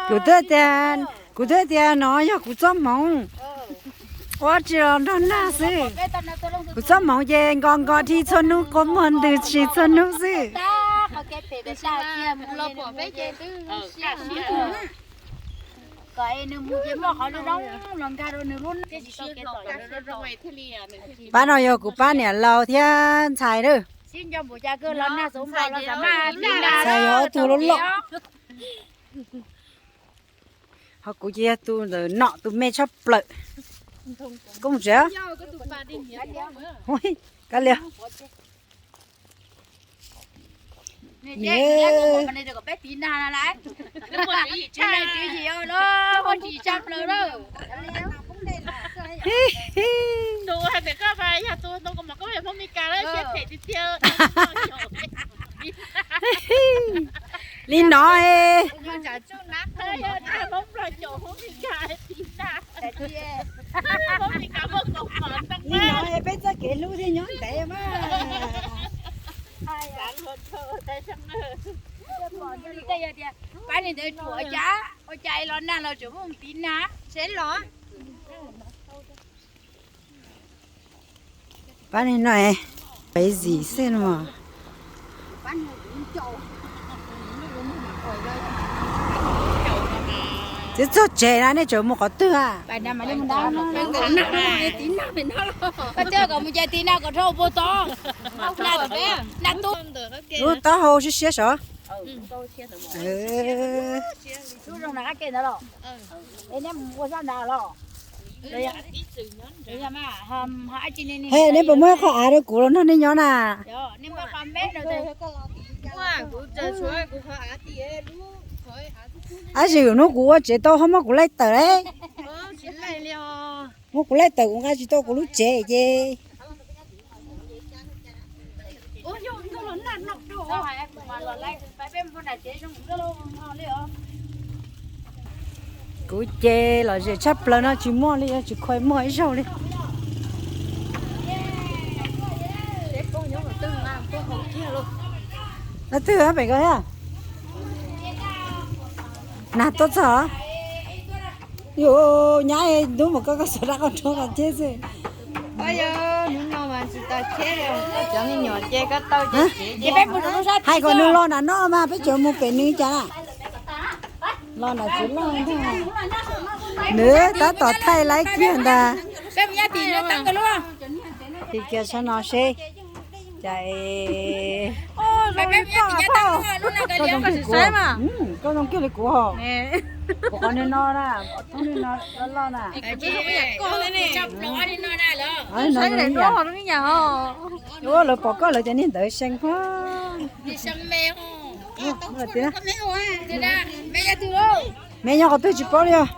Kuv twb tias, kuv twb tias no yog kuv txoj hmoov, ua tsis los nrog nag xwb. Kuv txoj hmoov ces nko nko dhi txhua hnub, quaj muag ntws tsis txhua hnub xwb. Pab no yog kuv pab niam laus thiab ntxhais lawm. Ntxhais yog ob tug loj loj. Ho kuv ces yog tus ntawm no tus me tshaj plaws. Koj mus tsev. Kav liam. Li no, li no peb txoj kev hlub thiaj nyob ntev mas. Pab li ntawd tsuas ua cas, ua cas los nag los tseem muaj tiv nag seb los. Pab li no, peb zim xwb no. Twb txog tsev na, nej tseem mus qhov twg a? Lub taub hau siab siab sav. He, neb puas muaj qhov av rau kuv los nrog nej nyob na? Ab, sim hnub kuv ua tsev tau ho muab kuv laij tawm lauj. Muab kuv laij tawm kuv nqa tsis tau kuv lub tsev ces. Kuv ces lom zem tshaj plaws no tsis muaj li, tsis khuv muaj ib zaug li. Leej twg pem ko thiab? Nag tuaj txog. Yus nyab ntub mus koj, koj xav rau qhov nrov qhov ceb xwb. Hais kom nws los nram no mas peb tseem mus pem nws cas na. Los nram tsev loj ntag. Nws tab tom thaij laib kiag ntag. Tim kiag sab no seb. Cas koj zoo kiag li kuv hos. Kuv qhov niag no na, thoob niag no loj loj na. Lawv pom koj lawv tias niag ntawd see koj. Me nyob qhov twg tsis paub li os.